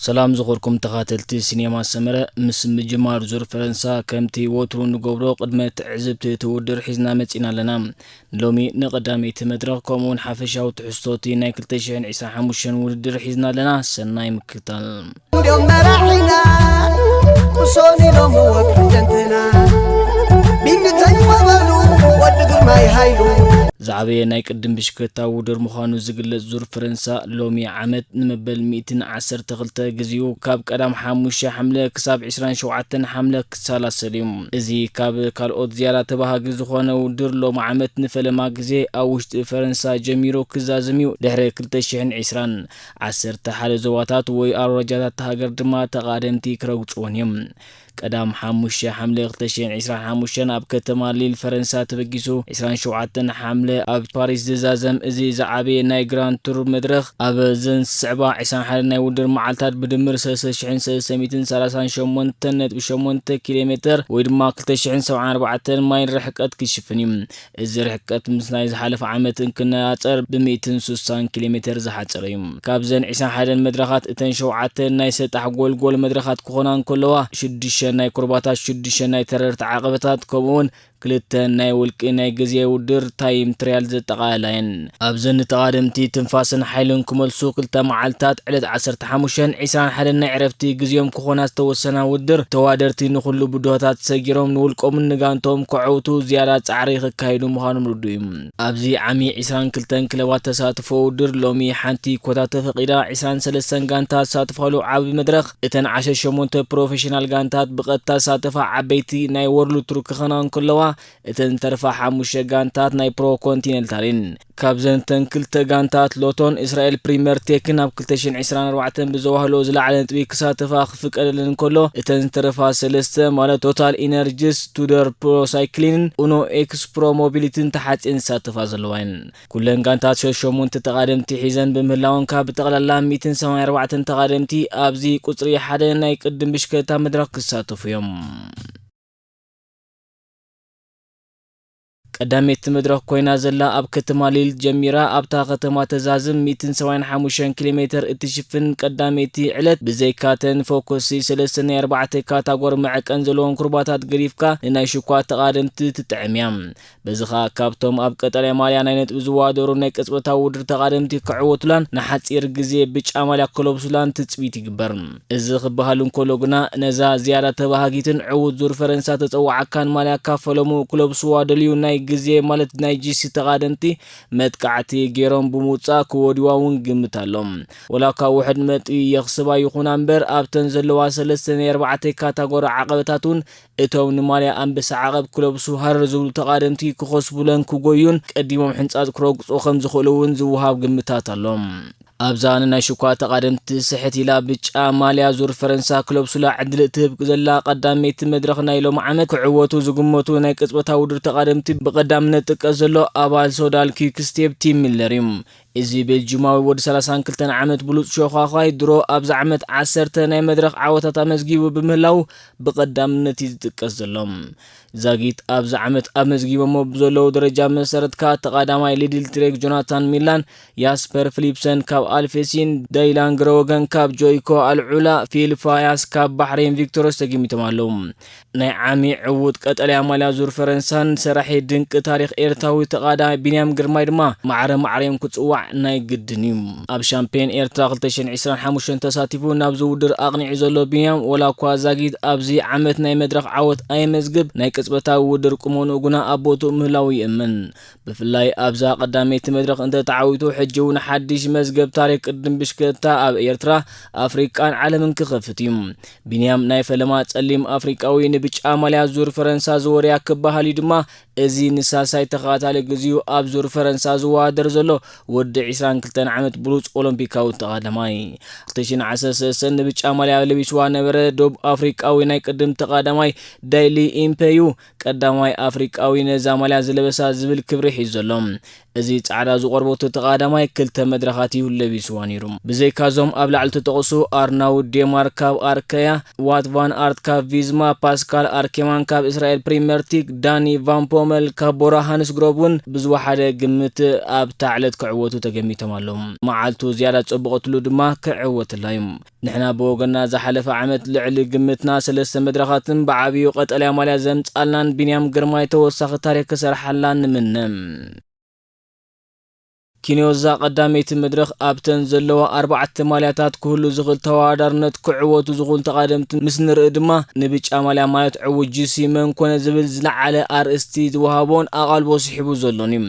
ሰላም ዝኸርኩም ተኻተልቲ ሲኔማ ሰመረ፣ ምስ ምጅማር ዙር ፈረንሳ ከምቲ ወትሩ ንገብሮ ቅድመ ትዕዝብቲ እቲ ውድር ሒዝና መጺና ኣለና። ሎሚ ንቐዳመይቲ መድረኽ ከምኡውን ሓፈሻዊ ትሕዝቶቲ ናይ ክልተ ሽሕን ዕስራን ሓሙሽተን ውድድር ሒዝና ኣለና። ሰናይ ምክታል። እንዲኦም መራሒና ቁሶን ኢሎም ወፕሬዝደንትና ቢንግተኝ ወበሉ ወዲ ግርማይ ሃይሉ። ዝዓበየ ናይ ቅድም ብሽክለታ ውድድር ምዃኑ ዝግለጽ ዙር ፈረንሳ ሎሚ ዓመት ንመበል ሚእትን ዓሰርተ ክልተ ግዜኡ ካብ ቀዳም ሓሙሽተ ሓምለ ክሳብ ዕስራን ሸውዓተን ሓምለ ክሰላሰል እዩ። እዚ ካብ ካልኦት ዝያዳ ተባሃጊ ዝኾነ ውድድር ሎሚ ዓመት ንፈለማ ግዜ ኣብ ውሽጢ ፈረንሳ ጀሚሩ ክዛዝም እዩ። ድሕሪ ክልተ ሽሕን ዕስራን ዓሰርተ ሓደ ዞባታት ወይ ኣውራጃታት ሃገር ድማ ተቓደምቲ ክረግጽዎን እዮም። ቀዳም ሓሙሽተ ሓምለ ክልተ ሽሕን ዕስራን ሓሙሽተን ኣብ ከተማ ሊል ፈረንሳ ተበጊሱ፣ ዕስራን ሸውዓተን ሓምለ ኣብ ፓሪስ ዝዛዘም እዚ ዝዓበየ ናይ ግራንድ ቱር መድረኽ ኣብ ዘን ዝስዕባ ዕስራን ሓደን ናይ ውድድር መዓልታት ብድምር ሰለስተ ሽሕን ሰለስተ ሚእትን ሰላሳን ሸሞንተን ነጥቢ ሸሞንተ ኪሎ ሜተር ወይ ድማ ክልተ ሽሕን ሰብዓን ኣርባዕተን ማይል ርሕቀት ክሽፍን እዩ። እዚ ርሕቀት ምስ ናይ ዝሓለፈ ዓመት እንክነጻጸር ብሚእትን ሱሳን ኪሎ ሜተር ዝሓጸረ እዩ። ካብዘን ዕስራን ሓደን መድረኻት እተን ሸውዓተ ናይ ሰጣሕ ጎልጎል መድረኻት ክኾና እንከለዋ፣ ሽዱሽተ ናይ ኩርባታት፣ ሽዱሽተ ናይ ተረርቲ ዓቐበታት፣ ከምኡውን ክልተ ናይ ውልቂ ናይ ግዜ ውድድር ታይም ትርያል ዘጠቓለላ እየን። ኣብዘን ንተቓደምቲ ትንፋስን ሓይልን ክመልሱ ክልተ መዓልታት፣ ዕለት ዓሰርተ ሓሙሽተን ዕስራን ሓደን ናይ ዕረፍቲ ግዜኦም ክኾና ዝተወሰና ውድድር፣ ተዋደርቲ ንኹሉ ብድሆታት ሰጊሮም ንውልቆምን ንጋንቶም ከዐውቱ ዝያዳ ጻዕሪ ክካየዱ ምዃኖም ርዱእ እዩ። ኣብዚ ዓሚ ዕስራን ክልተን ክለባት ተሳትፎ ውድድር ሎሚ ሓንቲ ኮታ ተፈቒዳ ዕስራን ሰለስተን ጋንታ ዝሳተፋሉ ዓቢ መድረኽ፣ እተን ዓሰርተ ሸሞንተ ፕሮፌሽናል ጋንታት ብቐጥታ ዝሳተፋ ዓበይቲ ናይ ወርልድ ቱር ክኾና እንከለዋ፣ እተን ዝተርፋ ሓሙሽተ ጋንታት ናይ ፕሮ ኮንቲኔንታል እየን። ካብዘን እተን ክልተ ጋንታት ሎቶን እስራኤል ፕሪምየር ቴክን ኣብ ክልተ ሽሕን ዕስራን ኣርባዕተን ብዘዋህሎ ዝለዓለ ነጥቢ ክሳተፋ ክፍቀደለን እንከሎ፣ እተን ዝተረፋ ሰለስተ ማለት ቶታል ኢነርጂስ፣ ቱደር ፕሮ ሳይክሊንን ኡኖ ኤክስ ፕሮ ሞቢሊቲን ተሓጽየን ዝሳተፋ ዘለዋ እየን። ኩለን ጋንታት ሸሞንተ ተቓደምቲ ሒዘን ብምህላወን ካብ ብጠቕላላ ሚእትን ሰማንያን ኣርባዕተን ተቓደምቲ ኣብዚ ቁጽሪ ሓደ ናይ ቅድም ብሽክለታ መድረኽ ክሳተፉ እዮም። ቀዳመይቲ መድረኽ ኮይና ዘላ ኣብ ከተማ ሊል ጀሚራ ኣብታ ከተማ ተዛዝም ሚእትን ሰብዓን ሓሙሽተን ኪሎ ሜተር እትሽፍን ቀዳመይቲ ዕለት ብዘይካተን ፎኮሲ ሰለስተ ናይ ኣርባዕተ ካታጎሪ መዐቀን ዘለዎም ኩርባታት ገዲፍካ ንናይ ሽኳ ተቓደምቲ ትጥዕም እያ። በዚ ኸኣ ካብቶም ኣብ ቀጠልያ ማልያ ናይ ነጥቢ ዝዋደሩ ናይ ቅጽበታዊ ውድድር ተቓደምቲ ክዕወቱላን ንሓጺር ግዜ ብጫ ማልያ ክለብሱላን ትጽቢት ይግበር። እዚ ክበሃል እንከሎ ግና ነዛ ዝያዳ ተባሃጊትን ዕዉት ዙር ፈረንሳ ተጸዋዓካን ማልያ ካብ ፈለሙ ክለብስዋ ደልዩ ናይ ግዜ ማለት ናይ ጂሲ ተቓደምቲ መጥቃዕቲ ገይሮም ብምውጻእ ክወድዋ እውን ግምት ኣሎ። ወላ እኳ ውሕድ ነጥቢ የኽስባ ይኹና እምበር ኣብተን ዘለዋ ሰለስተ ናይ ኣርባዕተ ካታጎሪ ዓቐበታት እውን እቶም ንማልያ ኣንበሳ ዓቐብ ክለብሱ ሃረር ዝብሉ ተቓደምቲ ክኸስቡለን ክጎዩን ቀዲሞም ሕንጻጽ ክረግጹ ከም ዝኽእሉ እውን ዝወሃብ ግምታት ኣሎ። ኣብዛ ንናይ ሽኳ ተቓደምቲ ስሕት ኢላ ብጫ ማልያ ዙር ፈረንሳ ክለብሱላ ዕድል እትህብ ዘላ ቀዳመይቲ መድረኽ ናይ ሎም ዓመት ክዕወቱ ዝግመቱ ናይ ቅጽበታዊ ውድድር ተቓደምቲ ብቐዳምነት ጥቀስ ዘሎ ኣባል ሶዳል ኪክ ስቴፕ ቲም ሚለር እዩ። እዚ ቤልጂማዊ ወዲ ሰላሳን ክልተን ዓመት ብሉጽ ሸዃዃይ ድሮ ኣብዚ ዓመት ዓሰርተ ናይ መድረኽ ዓወታት ኣመዝጊቡ ብምህላው ብቐዳምነት እዩ ዝጥቀስ ዘሎ። ዛጊት ኣብዚ ዓመት ኣመዝጊቦሞ ብዘለዉ ደረጃ መሰረት ከኣ ተቓዳማይ ሊድል ትሬክ ጆናታን ሚላን፣ ያስፐር ፊሊፕሰን ካብ ኣልፌሲን፣ ዳይላን ግረወገን ካብ ጆይኮ ኣልዑላ፣ ፊል ፋያስ ካብ ባሕሬን ቪክቶሮስ ተገሚቶም ኣለዉ። ናይ ዓሚ ዕዉት ቀጠልያ ማልያ ዙር ፈረንሳን ሰራሒ ድንቂ ታሪኽ ኤርትራዊ ተቓዳማይ ቢንያም ግርማይ ድማ ማዕረ ማዕረዮም ክጽዋዕ ናይ ግድን እዩ። ኣብ ሻምፒዮን ኤርትራ ክልተ ሽሕን ዕስራን ሓሙሽተን ተሳቲፉ ናብዚ ውድድር ኣቕኒዑ ዘሎ ቢንያም፣ ወላ እኳ ዛጊት ኣብዚ ዓመት ናይ መድረኽ ዓወት ኣየመዝግብ፣ ናይ ቅጽበታዊ ውድድር ቁመንኡ ግና ኣብ ቦትኡ ምህላዉ ይእመን። ብፍላይ ኣብዛ ቀዳመይቲ መድረኽ እንተተዓዊቱ፣ ሕጂ እውን ሓድሽ መዝገብ ታሪኽ ቅድም ብሽክለታ ኣብ ኤርትራ፣ ኣፍሪቃን ዓለምን ክኸፍት እዩ። ቢንያም ናይ ፈለማ ጸሊም ኣፍሪቃዊ ንብጫ ማልያ ዙር ፈረንሳ ዝወርያ ክበሃል እዩ ድማ፣ እዚ ንሳልሳይ ተኸታታሊ ግዜኡ ኣብ ዙር ፈረንሳ ዝወዳደር ዘሎ ወዲ ዕስራን ክልተን ዓመት ብሉጽ ኦሎምፒካዊ ተቓዳማይ። ክልተ ሽሕን ዓሰርተ ሰለስተን ንብጫ ማልያ ለቢስዋ ነበረ ዶብ ኣፍሪቃዊ ናይ ቅድም ተቓዳማይ ዳይሊ ኢምፔዩ፣ ቀዳማይ ኣፍሪቃዊ ነዛ ማልያ ዝለበሳ ዝብል ክብሪ ሒዙ ዘሎ። እዚ ጻዕዳ ዝቖርበቶ ተቓዳማይ ክልተ መድረኻት እዩ ለቢስዋ ነይሩ። ብዘይካዞም ኣብ ላዕሊ ተጠቕሱ ኣርናውድ ዴማር ካብ ኣርከያ፣ ዋት ቫን ኣርት ካብ ቪዝማ፣ ፓስካል ኣርኬማን ካብ እስራኤል ፕሪምየር ቲክ፣ ዳኒ ቫን ፖመል ካብ ቦራ ሃንስ ግሮብ እውን ብዝወሓደ ግምት ኣብታ ዕለት ክዕወቱ ተገሚቶም ኣለዉ። መዓልቱ ዝያዳ ዝጸበቐትሉ ድማ ክዕወትላ እዩ። ንሕና ብወገንና ዝሓለፈ ዓመት ልዕሊ ግምትና ሰለስተ መድረኻትን ብዓብዩ ቀጠልያ ማልያ ዘምጻልናን ቢንያም ግርማይ ተወሳኺ ታሪኽ ክሰርሓላ ንምነ። ኪንዮዛ ቀዳመይቲ መድረኽ ኣብተን ዘለዋ ኣርባዕተ ማልያታት ክህሉ ዝኽእል ተወዳዳርነት ክዕወቱ ዝኾኑ ተቓደምቲ ምስ ንርኢ ድማ ንብጫ ማልያ ማለት ዕዉት ጂሲ መን ኮነ ዝብል ዝለዓለ ኣርእስቲ ዝወሃቦን ኣቓልቦ ስሒቡ ዘሎን እዩ።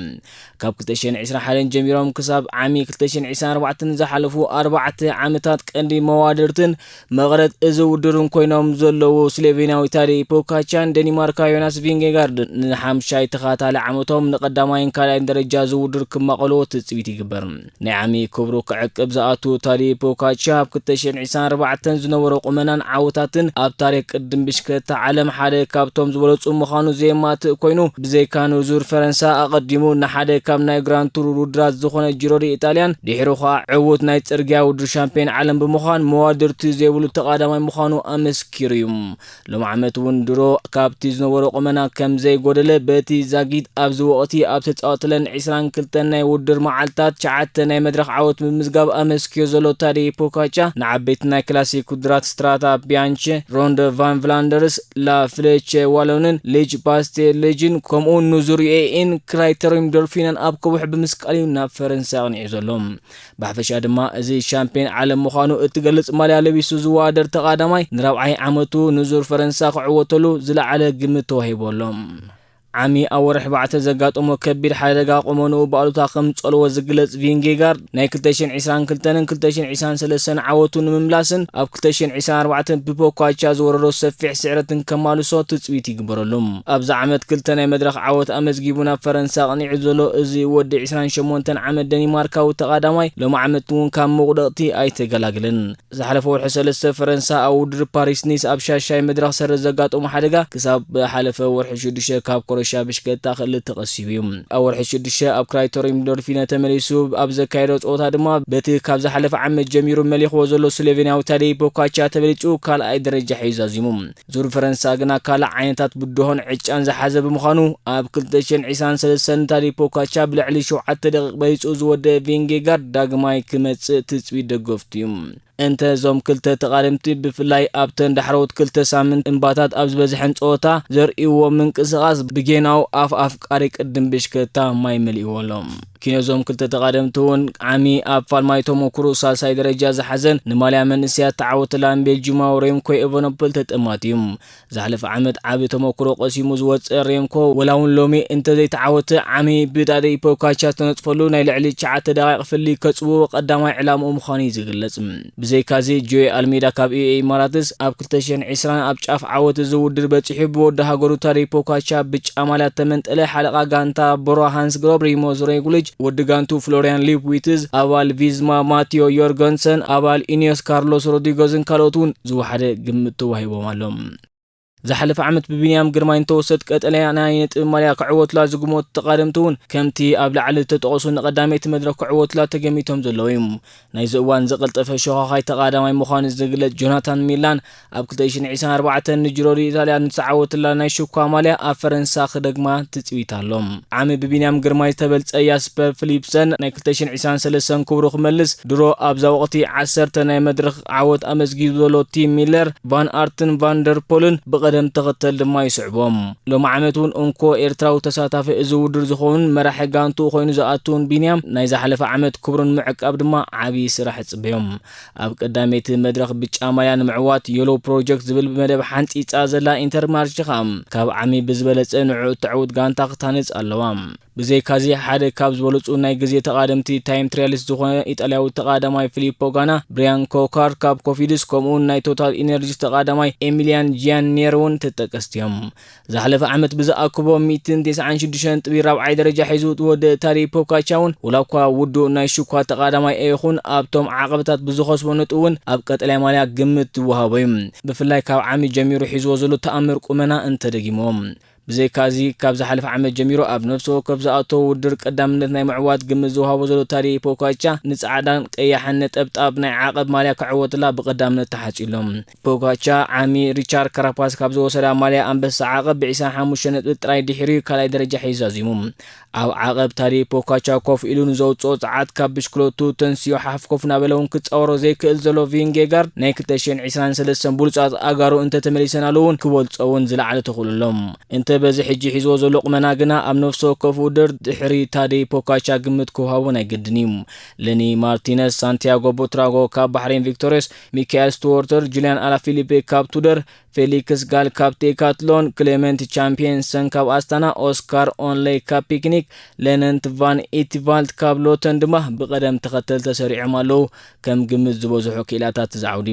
ካብ ክልተ ሽሕን ዕስራን ሓደን ጀሚሮም ክሳብ ዓሚ ክልተ ሽሕን ዕስራን ኣርባዕተን ዝሓለፉ ኣርባዕተ ዓመታት ቀንዲ መዋድርትን መቐረት እዚ ውድድርን ኮይኖም ዘለዉ ስሎቬንያዊ ታዴ ፖጋቻን ደኒማርካ ዮናስ ቪንጌጋርድን ንሓምሻይ ተኸታታሊ ዓመቶም ንቐዳማይን ካልኣይን ደረጃ እዚ ውድድር ክማቐልዎ ትጽቢት ይግበር። ናይ ዓሚ ክብሩ ክዕቅብ ዝኣቱ ታዴ ፖጋቻ ኣብ ክልተ ሽሕን ዕስራን ኣርባዕተን ዝነበሮ ቁመናን ዓወታትን ኣብ ታሪኽ ቅድም ብሽክለታ ዓለም ሓደ ካብቶም ዝበለጹ ምዃኑ ዘየማትእ ኮይኑ፣ ብዘይካ ንዙር ፈረንሳ ኣቐዲሙ ንሓደ ካብ ናይ ግራንድ ቱር ውድድራት ዝኾነ ጂሮ ዲ ኢጣልያን፣ ድሒሩ ኸኣ ዕዉት ናይ ጽርግያ ውድድር ሻምፒዮን ዓለም ብምዃን መዋድርቲ ዘይብሉ ተቓዳማይ ምዃኑ ኣመስኪሩ እዩ። ሎም ዓመት እውን ድሮ ካብቲ ዝነበሮ ቁመና ከም ዘይጎደለ በቲ ዛጊት ኣብዚ ወቕቲ ኣብ ተጻወተለን ዕስራን ክልተን ናይ ውድድር መዓልታት ትሽዓተ ናይ መድረኽ ዓወት ብምምዝጋብ ኣመስኪሩ ዘሎ ታዴ ፖጋቻ ንዓበይቲ ናይ ክላሲክ ውድድራት ስትራዳ ቢያንቸ፣ ሮንደ ቫን ቭላንደርስ፣ ላ ፍለቸ ዋሎንን ሊጅ ባስቴ ሊጅን ከምኡ ንዙር ዩኤኢን ክራይተሪም ዶልፊናን ኣብ ከውሒ ብምስቃል እዩ ናብ ፈረንሳ ኣቕኒዑ ዘሎ። ብሓፈሻ ድማ እዚ ሻምፒዮን ዓለም ምዃኑ እትገልጽ ማልያ ለቢሱ ዝወዳደር ተቓዳማይ ንራብዓይ ዓመቱ ንዙር ፈረንሳ ክዕወተሉ ዝለዓለ ግምት ተዋሂቡ ኣሎ። ዓሚ ኣብ ወርሒ ኣርባዕተ ዘጋጠሞ ከቢድ ሓደጋ ቁመንኡ ብኣሉታ ከም ዝጸልዎ ዝግለጽ ቪንጌጋርድ ናይ ክልተ ሽሕን ዕስራን ክልተን ክልተ ሽሕን ዕስራን ሰለስተን ዓወቱ ንምምላስን ኣብ ክልተ ሽሕን ዕስራን ኣርባዕተን ብፖጋቻ ዝወረዶ ሰፊሕ ስዕረትን ከማልሶ ትጽቢት ይግበረሉ። ኣብዚ ዓመት ክልተ ናይ መድረኽ ዓወት ኣመዝጊቡ ናብ ፈረንሳ ኣቕኒዑ ዘሎ እዚ ወዲ ዕስራን ሸሞንተን ዓመት ደኒማርካዊ ተቓዳማይ ሎም ዓመት እውን ካብ መውደቕቲ ኣይተገላግለን። ዝሓለፈ ወርሒ ሰለስተ ፈረንሳ ኣብ ውድድር ፓሪስ ኒስ ኣብ ሻሻይ መድረኽ ሰረት ዘጋጠሞ ሓደጋ ክሳብ ብሓለፈ ወርሒ ሽዱሽተ ካብ ኮረሻ ብሽክለታ ክእልል ተቐሲቡ እዩ። ኣብ ወርሒ ሽዱሽተ ኣብ ክራይተሪም ዶልፊነ ተመሊሱ ኣብ ዘካየዶ ጸወታ ድማ በቲ ካብ ዝሓለፈ ዓመት ጀሚሩ መሊኽዎ ዘሎ ስሎቬንያዊ ታዴ ፖጋቻ ተበሊጹ ካልኣይ ደረጃ ሒዙ ዛዚሙ። ዙር ፈረንሳ ግና ካልእ ዓይነታት ብድሆን ዕጫን ዝሓዘ ብምዃኑ ኣብ ክልተ ሽሕን ዕስራን ሰለስተን ታዴ ፖጋቻ ብልዕሊ ሸውዓተ ደቂቕ በሊጹ ዝወደአ ቪንጌጋርድ ዳግማይ ክመጽእ ትጽቢት ደገፍቱ እዩ። እንተ እዞም ክልተ ተቓደምቲ ብፍላይ ኣብተን ዳሕረዎት ክልተ ሳምንት እምባታት ኣብ ዝበዝሐን ጸወታ ዘርእይዎ ምንቅስቓስ ብጌናው ኣፍ ኣፍቃሪ ቅድም ብሽክለታ ማይ መሊእዎ ኣሎ። ኪኖ እዞም ክልተ ተቓደምቲ እውን ዓሚ ኣብ ፋልማይ ተመኩሩ ሳልሳይ ደረጃ ዝሓዘን ንማልያ መንእሰያት ተዓወተላን ቤልጂማዊ ሬምኮ ኤቨኖፕል ተጠማት እዩ። ዝሓለፈ ዓመት ዓቢ ተመክሮ ቀሲሙ ዝወጸ ሬምኮ፣ ወላ እውን ሎሚ እንተዘይተዓወተ፣ ዓሚ ብታዴ ፖጋቻ ዝተነጽፈሉ ናይ ልዕሊ ትሽዓተ ደቓይቕ ፍልልይ ከጽብቦ ቀዳማይ ዕላምኡ ምዃኑ እዩ ዝግለጽ። ብዘይካዚ፣ ጆይ ኣልሜዳ ካብ ዩኤኢ ኢማራትስ ኣብ ክልተ ሽሕን ዕስራን ኣብ ጫፍ ዓወት እዚ ውድድር በጺሑ፣ ብወዲ ሃገሩ ታዴ ፖጋቻ ብጫ ማልያ ተመንጠለ። ሓለቓ ጋንታ ቦሮ ሃንስ ግሮብ፣ ፕሪሞዝ ሮግሊች፣ ወዲ ጋንቱ ፍሎሪያን ሊፕዊትዝ፣ ኣባል ቪዝማ ማቲዮ ዮርገንሰን፣ ኣባል ኢኒዮስ ካርሎስ ሮድሪጎዝን ካልኦት እውን ዝወሓደ ግምት ተዋሂቦም ኣሎ። ዝሓለፈ ዓመት ብቢንያም ግርማይ ንተወሰት ቀጠልያ ናይ ነጥቢ ማልያ ክዕወቱላ ዝግመቱ ተቓደምቲ እውን ከምቲ ኣብ ላዕሊ ዝተጠቐሱ ንቐዳመይቲ መድረኽ ክዕወቱላ ተገሚቶም ዘለዉ እዮም። ናይዚ እዋን ዝቐልጠፈ ሸዃኻይ ተቓዳማይ ምዃኑ ዝግለጽ ጆናታን ሚላን ኣብ ክልተ ሽሕን ዕስራን ኣርባዕተን ንጂሮ ዲ ኢጣልያ ንዝተዓወተላ ናይ ሽኳ ማልያ ኣብ ፈረንሳ ክደግማ ትጽቢት ኣሎ። ዓሚ ብቢንያም ግርማይ ዝተበልጸ ያስፐር ፊሊፕሰን ናይ ክልተ ሽሕን ዕስራን ሰለስተን ክብሩ ክመልስ ድሮ ኣብዛ ወቕቲ ዓሰርተ ናይ መድረኽ ዓወት ኣመዝጊቡ ዘሎ ቲም ሚለር፣ ቫን ኣርትን ቫንደርፖልን ብቐደም ተኸተል ድማ ይስዕቦም። ሎም ዓመት እውን እንኮ ኤርትራዊ ተሳታፊ እዚ ውድድር ዝኸውን መራሒ ጋንትኡ ኮይኑ ዝኣትውን ቢንያም ናይ ዝሓለፈ ዓመት ክብሩ ንምዕቃብ ድማ ዓቢ ስራሕ ይጽበዮም። ኣብ ቀዳመይቲ መድረኽ ብጫ ማልያ ንምዕዋት ዮሎ ፕሮጀክት ዝብል መደብ ሓንጺጻ ዘላ ኢንተርማርች ኸኣ ካብ ዓሚ ብዝበለጸ ንዕኡ እተዕውት ጋንታ ክታንጽ ኣለዋ። ብዘይካዚ ሓደ ካብ ዝበለጹ ናይ ግዜ ተቓደምቲ ታይም ትሪያሊስት ዝኾነ ኢጣልያዊ ተቓዳማይ ፊሊፖ ጋና፣ ብሪያን ኮካር ካብ ኮፊድስ ከምኡውን ናይ ቶታል ኢነርጂስ ተቓዳማይ ኤሚልያን ጂያን ኔር እውን ተጠቀስቲ እዮም። ዝሓለፈ ዓመት ብዝኣክቦ ሚእትን ተስዓን ሽዱሽተን ነጥቢ ራብዓይ ደረጃ ሒዙ ዝወደአ ታዴ ፖጋቻ እውን ወላ እኳ ውዱእ ናይ ሽኳ ተቓዳማይ ኣይኹን ኣብቶም ዓቐብታት ብዝኸስቦ ነጥቢ እውን ኣብ ቀጠልያ ማልያ ግምት ዝወሃቦ እዩ። ብፍላይ ካብ ዓሚ ጀሚሩ ሒዝዎ ዘሎ ተኣምር ቁመና እንተደጊምዎ። ብዘይካዚ፣ ካብ ዝሓለፈ ዓመት ጀሚሩ ኣብ ነፍሲ ወከፍ ዝኣተወ ውድድር ቀዳምነት ናይ ምዕዋት ግምት ዝወሃቦ ዘሎ ታዴ ፖካቻ፣ ንጻዕዳን ቀያሕን ነጠብጣብ ናይ ዓቐብ ማልያ ክዕወትላ ብቐዳምነት ተሓጺሎም። ፖካቻ ዓሚ ሪቻርድ ካራፓስ ካብ ዝወሰዳ ማልያ ኣንበሳ ዓቐብ ብ ዕስራን ሓሙሽተን ነጥቢ ጥራይ ድሒሩ ካልኣይ ደረጃ ሒዙ ዛዚሙ። ኣብ ዓቐብ ታዴ ፖካቻ ኮፍ ኢሉ ንዘውጽኦ ጸዓት ካብ ብሽክለቱ ተንስዮ ሓፍ ኮፍ እናበለ እውን ክጻወሮ ዘይክእል ዘሎ ቪንጌጋርድ፣ ናይ ክልተ ሽሕን ዕስራን ሰለስተን ብሉጻት ኣጋሩ እንተተመሊሰናሉ እውን ክበልጾ እውን ዝለዓለ ተኽእሎ ኣሎ። እንተ በዚ ሕጂ ሒዝዎ ዘሎ ቁመና ግና ኣብ ነፍሲ ወከፍ ውድድር ድሕሪ ታዴ ፖካቻ ግምት ክወሃቦ ናይ ግድን እዩ። ለኒ ማርቲነስ፣ ሳንቲያጎ ቦትራጎ ካብ ባሕሬን ቪክቶሪየስ፣ ሚካኤል ስቱወርተር፣ ጁልያን ኣላፊሊፔ ካብ ቱደር፣ ፌሊክስ ጋል ካብ ቴካትሎን፣ ክሌመንት ቻምፒየንሰን ካብ ኣስታና፣ ኦስካር ኦንሌ ካብ ፒክኒክ፣ ሌነንት ቫን ኢትቫልት ካብ ሎተን ድማ ብቐደም ተኸተል ተሰሪዖም ኣለዉ። ከም ግምት ዝበዝሑ ክኢላታት እዚ ዓውዲ።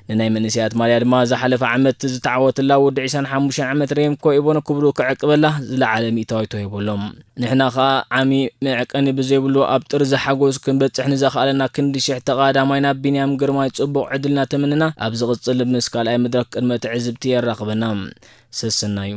ንናይ መንእሰያት ማልያ ድማ ዝሓለፈ ዓመት ዝተዓወተላ ወዲ ዕስራን ሓሙሽተን ዓመት ሬምኮ ኢቦን ክብሩ ክዕቅበላ ዝለዓለ ሚእታዊት ተዋሂቡ ኣሎ። ንሕና ኸኣ ዓሚ መዕቀኒ ብዘይብሉ ኣብ ጥርዚ ሓጎስ ክንበጽሕ ንዘኽኣለና ክንዲ ሽሕ ተቓዳማይና ቢንያም ግርማይ ጽቡቕ ዕድል እናተመነና፣ ኣብ ዝቕጽል ምስ ካልኣይ መድረኽ ቅድመ ትዕዝብቲ የራኽበና። ሰሰናዩ።